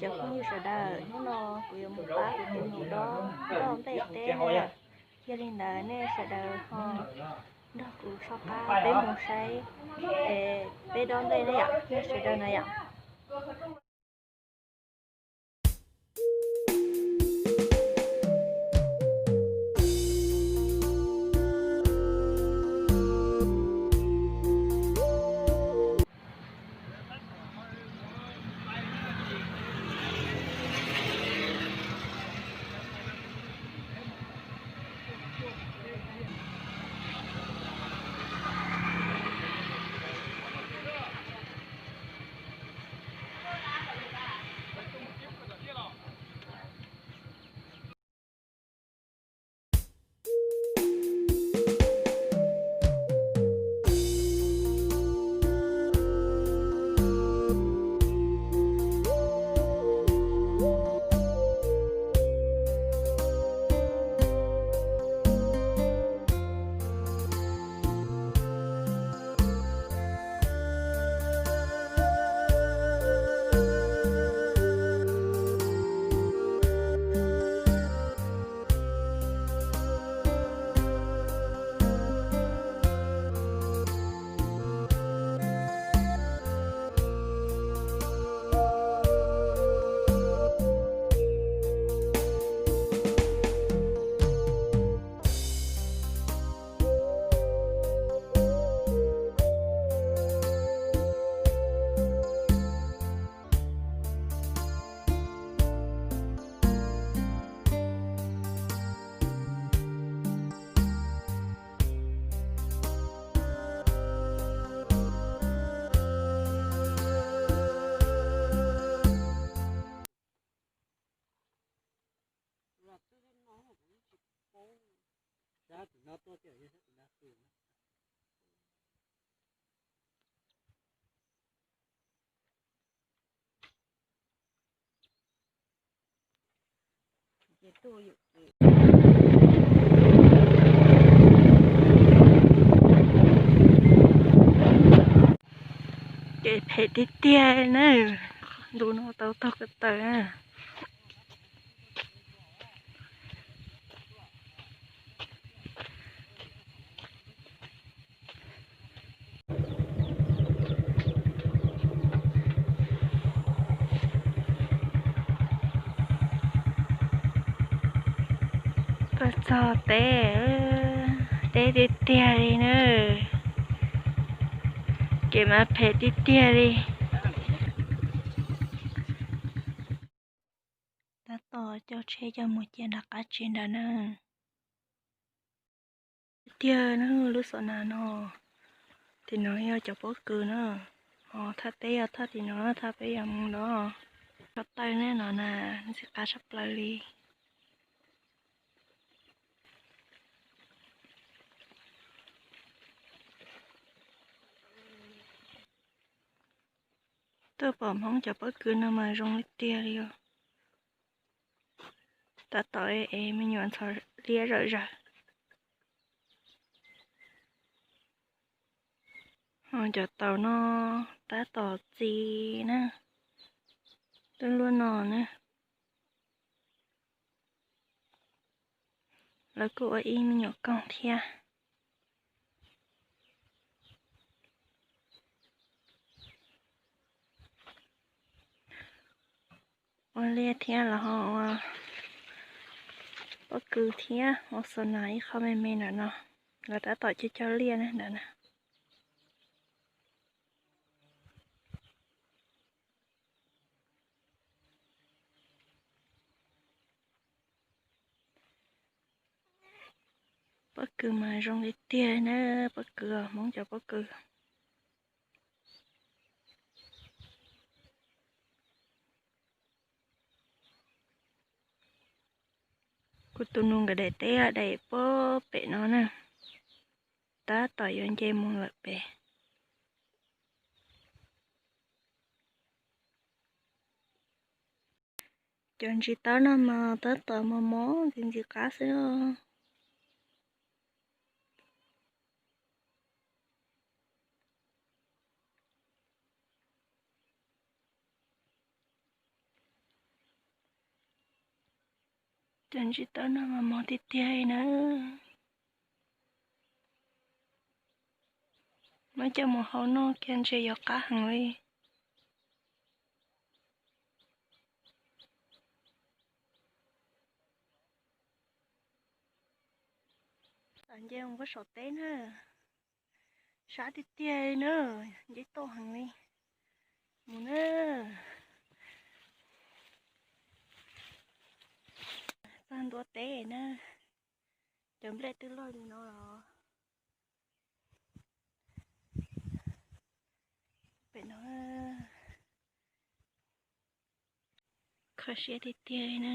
Cov phooj ywg sawv daws, hnub no kuv yuav mus pab kuv tus nus dob nplej teb na. Yog li ntawd nej sawv daws ho nrog kuv soj qab peb mus saib peb dob nplej na yom, nej sawv daws na yom. Ces phem tiag tiag na, ntu no tau taug ko taw na. Tuaj txog teb, teb tiag tiag li na, kev mas phem tiag tiag li. Tab tom coj tsheb coj mus cia nram qab tsev nrad na. Tiag na, lub xos nas no, tim no yog cov pob kws na, ho thaj teb yog thaj tim no, thaj peb yuav mus no. Ko taw nej no na, ntxim qab tshaj plaws li. Tuaj pom Hmoob cov pob kws no mas zoo li tiag li os. Tab tom ev me nyuam ntxhov liab zawm zaws. Ho cov taus no tab tom txi na, twb luaj no na. Lawv kuj ua ib me nyuam koog thiab. Ua liaj thiab los ho ua pob kws thiab ua xos nas ib qho me me ntawm no. Lawv tab tom cog cog liaj na ntawm na. Pob kws mas zoo li tiag na, pob kws, Hmoob cov pob kws. Kuv tus nus nkawd daim teb daim puag pem no na, tab tom yuav nce mus lawm pem. Cov ntsis taub no mas tab tom mos mos ntxim ntxim qab xwb os. Cov ntsej taub no mas mos tiag tiag li na. Muab coj mus hau noj kiag ntshe yuav qab heev li. Nce mus puag saum teb na. Sab tiag tiag li na, nce toj heev li. Mus na. Txog ntua teb na. Cov nplej twb loj li no los. Pem no kho siab tiag tiag li na.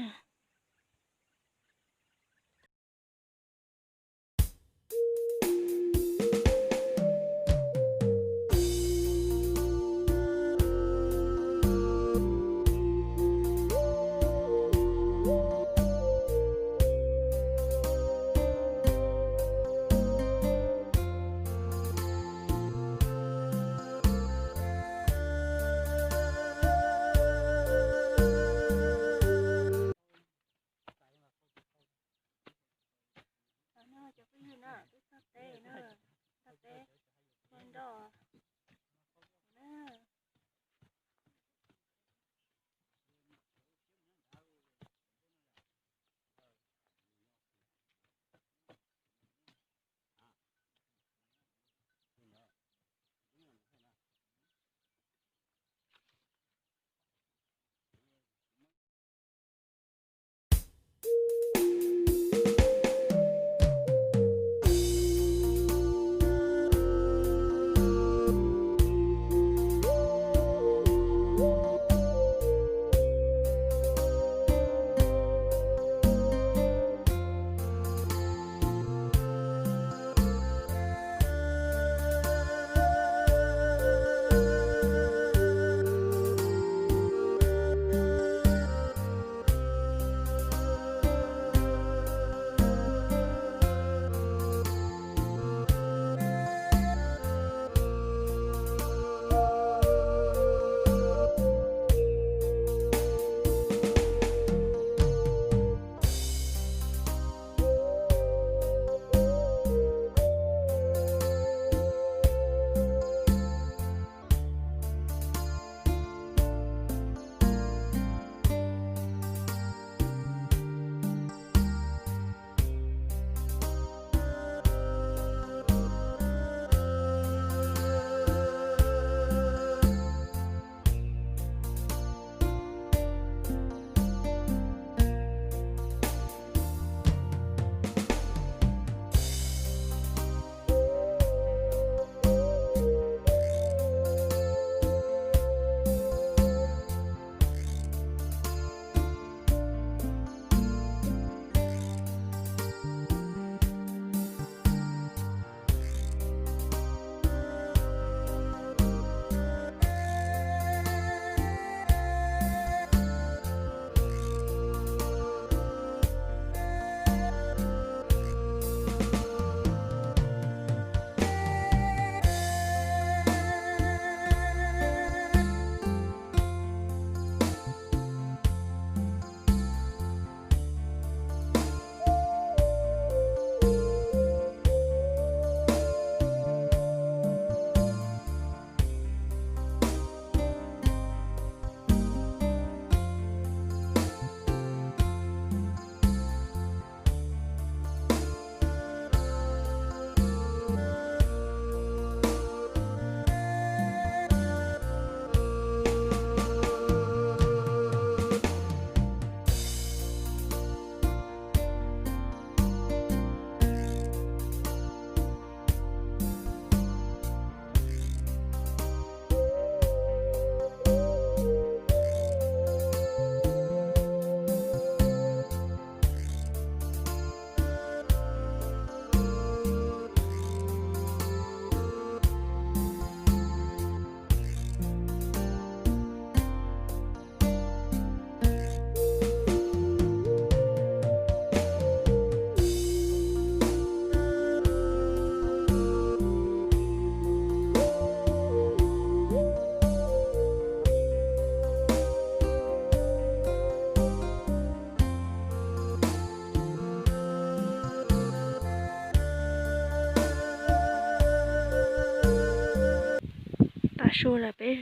Su lawm peb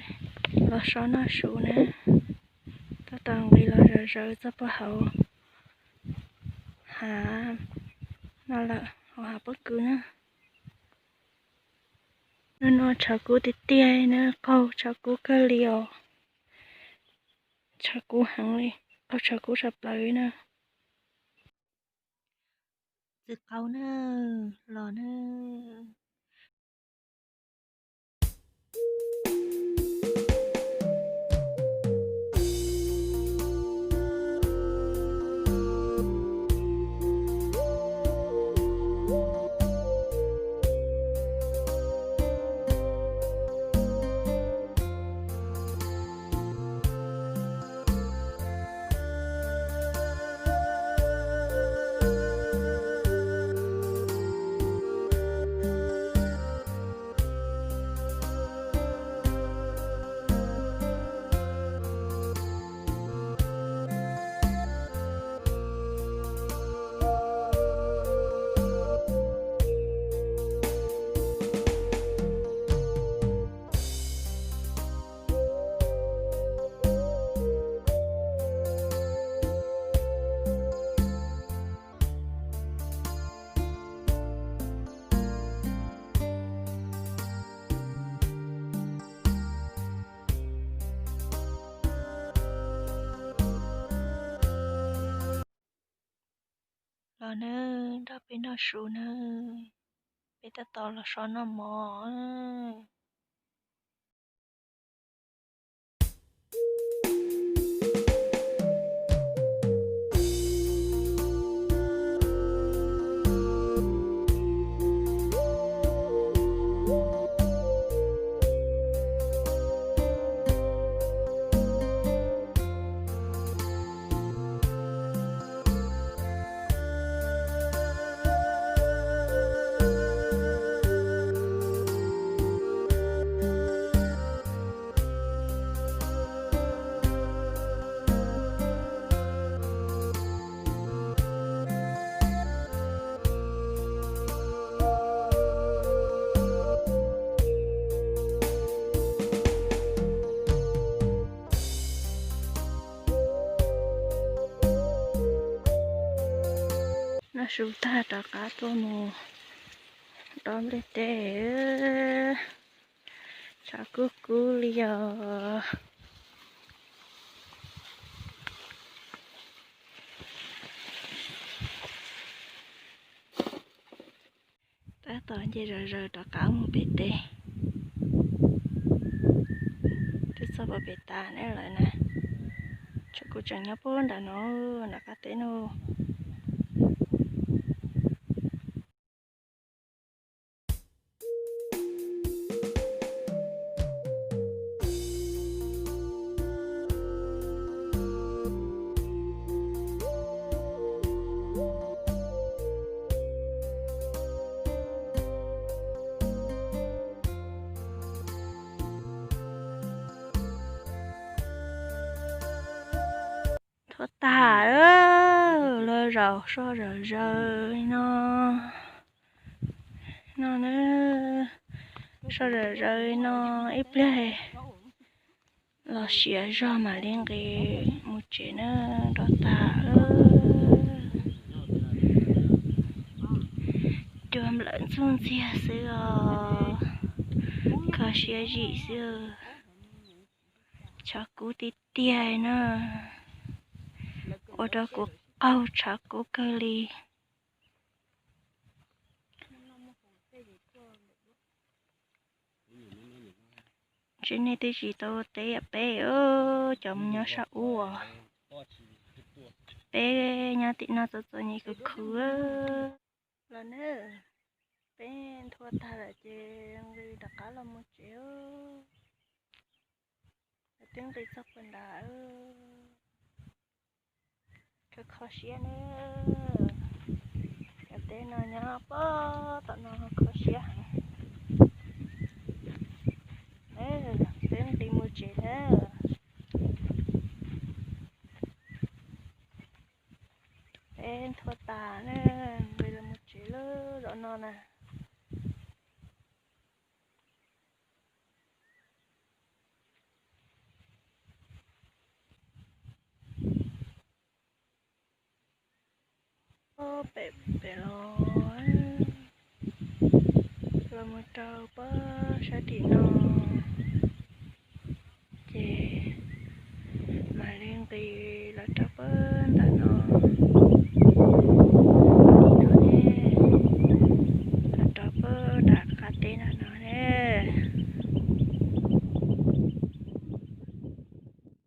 los so noj su na. Tab tom nqis los zawv zawv txoj paj hauv hav no lawm, hauv hav pob kws na. Hnub no tshav kub tiag tiag na, qaug tshav kub kawg li os. Tshav kub heev li, qaug tshav kub tshaj plaws li na. Txiv qaub na, los na. Los nawb, nrog peb noj su nawb, peb tab tom los so noj mov. Noj su tag rov qab tuaj mus dob nplej teb. Tshav kub kub li os. Tab tom nce zom zaws rov qab mus pem teb. Twb txog pem tas ne lawm na. Tshav kub tseem nyob puag nram no, nram qab teb no. Nthuav tas lawm, los zaum so zom zaws li no. No na, so zom zaws li no ib pliag los siav zog mam li nqis mus tsev na, nrov tas lawm. Cua nplawm ntxuj ntxiag xwb os, kho siab zim xwb. Tshav kub tiag tiag na, ua rau kuv qaug tshav kub kawg li. Ntshe nej twb tsis tau teb yam peb, cov nyob sab ub. Peb nyob tim no txom txom nyem khuv khuv. Los na, peb nthua tag lawm ces nqis rov qab los mus tsev. Twb nqis txog puag nrad. Kho kho siab na. Cov teb no nyob puag tom no kho siab heev. Peb nqis mus tsev na. Peb nthua tas na, nqis los mus tsev lawm zaum no na. pem pem los, los mus rau pob sab tim no.